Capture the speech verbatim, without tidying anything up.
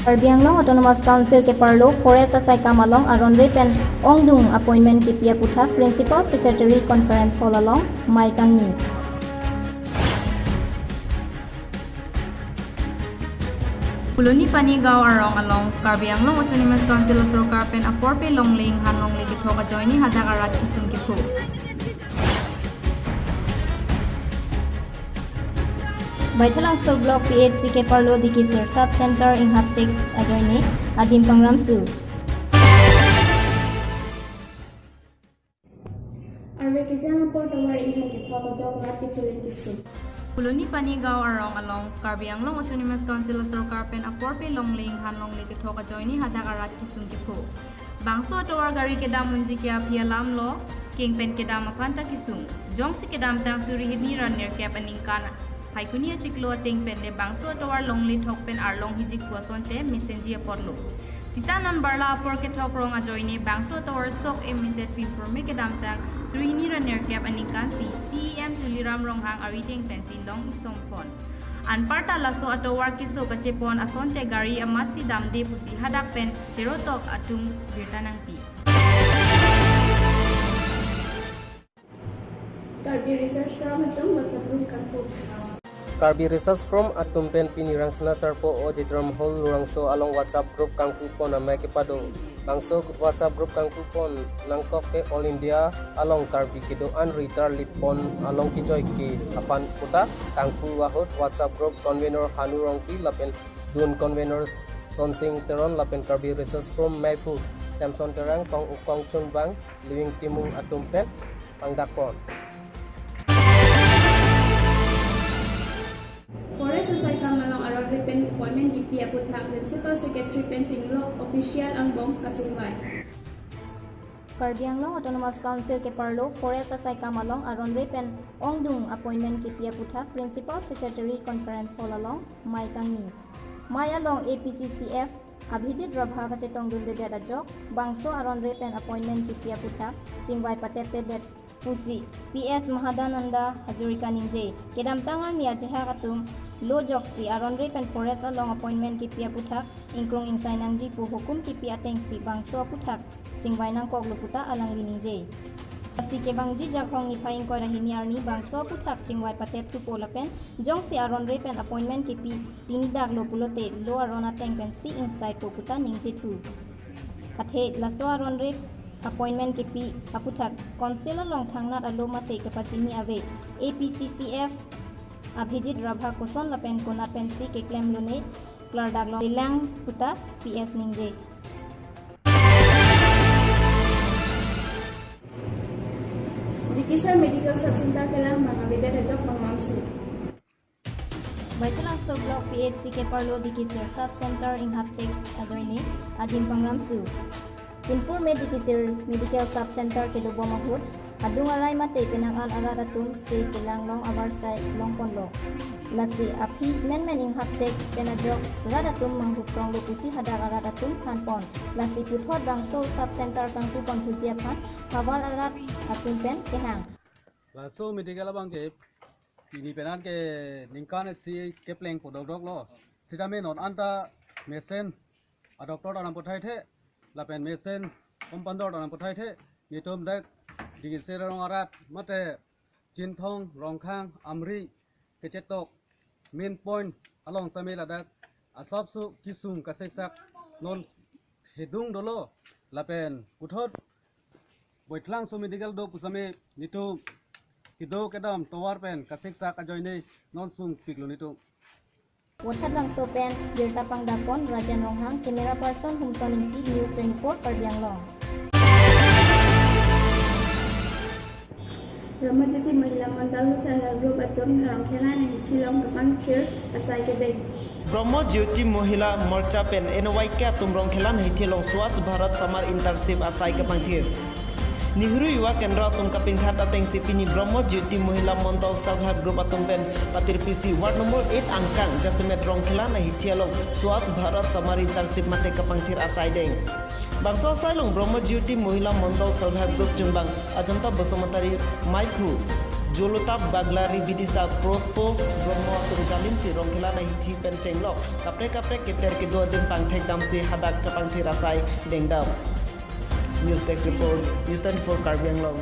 Karbi Anglong Autonomous Council keparlo forest asaikam along aron-re pen ongdung appointment kipi aputhak Principal Secretary Conference Hall along mei kangni. Phuloni Panigaon arong along Karbi Anglong Autonomous Council asorkar pen aporpe longle inghan longle kethok ajoine hadak arat kesung kepho. Baithalangso Block P H C keparlo Dikisir Sub Center inghapchek ajoine adim pangram su. Arve kejang apor tovar inghan kethok ajok rat kecheleng kesung. Phuloni Panigaon arong along Karbi Anglong Autonomous Council asorkar pen aporpe longle inghan longle kethok ajoine hadak arat kesung kepho. Bangso atovar gari kedam unji ke aphi alam lo, keng pen kedam aphan ta kesung. Jongsi kedamtang suri hini ra nerkep aningkan Phaikuni achiklo ateng pen le bangso atovar longle thok pen arlong hijik pu asonte mesenji apotlo. Sita non barla apor kethok rong ajoine bangso atovar sok em meset pimpur me kedamtang suri hini ra nerkep aningkan si C E M Tuliram Ronghang arideng pensi long isom pon. Anparta laso atovar keso kachepon asonte gari amatsi damde pusi hadak pen terotok atum birta nangpi. Karbi Research Forum atum WhatsApp group kangpu. Karbi Research Forum atum pen pini Rangsina Sarpo Auditorium Hall Lurangso along WhatsApp group kangpu pon amei kepado. Bangso WhatsApp group kangpu pon nangkok ke All India along Karbi kedo-an ri tarlip pon along kejoi ke aphan puta kangpu ahut WhatsApp group convener Hanu Rongpi lapen dun convener Sonsing Teron lapen Karbi Research Forum meiphu Samson Terang, Tong Ukong Chunbang, Living Timung atum pen pangdak pon. Forest asaikam along aron-re pen appointment kipi aputhak Principal Secretary pen chinglok official angbong kachingvai. Karbi Anglong Autonomous Council keparlo forest asaikam along aron-re pen ongdung appointment kipi aputhak Principal Secretary Conference Hall along mei kangni. Mei along A P C C F Abhijit Rabha kachetongdundedet ajok bangso aron-re pen appointment kipi aputhak chingvai pateptedet pusi P S Mahadananda Hazarika ningje. Kedamtang arni ajahak atum lo ajoksi aron-re pen forest along appointment kipi aputhak ingkrung ingsai nangji pu hukum kipi atengsi bangso aputhak chingvai nangkoklo puta alangli ningje. Lasi kevangji Jakhong niphai ingkoi ra hini arni bangso aputhak chingvai patep thupo lapen jongsi aron-re pen appointment kipi tini daklo pulote lo aron ateng pensi ingsaitpo puta ningjethu. Athe laso aron-re appointment kipi aputhak Council along thangnat alo mate kapachini ave. A P C C F Abhijit Rabha koson lapen konat pensi keklemlone klardak longlelang puta P S ningje. Dikisar Medical Sub Center kelang bang avedet ajok pangmamsu. Baithalangso Block P H C keparlo Dikisir Sub Center inghapchek ajoine adim pangramsu. Pinpur me Dikisir Medical Sub Center kedobom ahut adung arai mate penang an arat atum se chelang long avarsai longponlo. Lasi aphi menmen inghapchek pen ajok rat atum manghupronglo pusi hadak arat atum thanpon. Lasi puthot bangso sub center kangpuponthuji aphan havar arat atum pen kehang. Laso medical abang ke pini penang ke ningkan isi keplengpo dokdoklo. Sitame non anta mesen a doctor ta nangpothaithe, lapen mesen compounder ta nangpothaithe, netum dak Dikisir arong arat mate Chinthong, Rongkhang, Amri, Kechetok, main point along same ladak asapso kesung kasiksak non hedung dolo, lapen puthot Baithalangso medical do pusitame netum kedo kedam tovar pen kasiksak ajoine non sungpiklo netum. Vothatlangso pen birta pangdakpon Rajen Ronghang, camera person Humson Ingti, News twenty-four Karbi Anglong. Brahma Jyoti Mahila Mandal Self Help Group atum Rongkhelan ahithi along kapangthir asai kedeng. Brahma Jyoti Mahila Morcha pen N Y K atum Rongkhelan ahithi along Swachh Bharat Summer Internship asai kapangthir. Nehru Yuva Kendra atum kapingthat atengsi pini Brahma Jyoti Mahila Mandal Self Help Group atum pen patirpisi ward number eight angkang jasemet Rongkhelan ahithi along Swachh Bharat Summer Internship mate kapangthir asai deng. Bangso asai along Brahma Jyoti Mahila Mandal Self Help Group chunbang Ajanta Basumatary, meiphu Jolotap Baglari Bidisa Prospo Brahmo atum jalinsi Rongkhelan ahithi pen chenglok kaprek kaprek keter kedo adim pangthek damsi hadak kapangthir asai dengdam. News Desk Report, News twenty-four Karbi Anglong.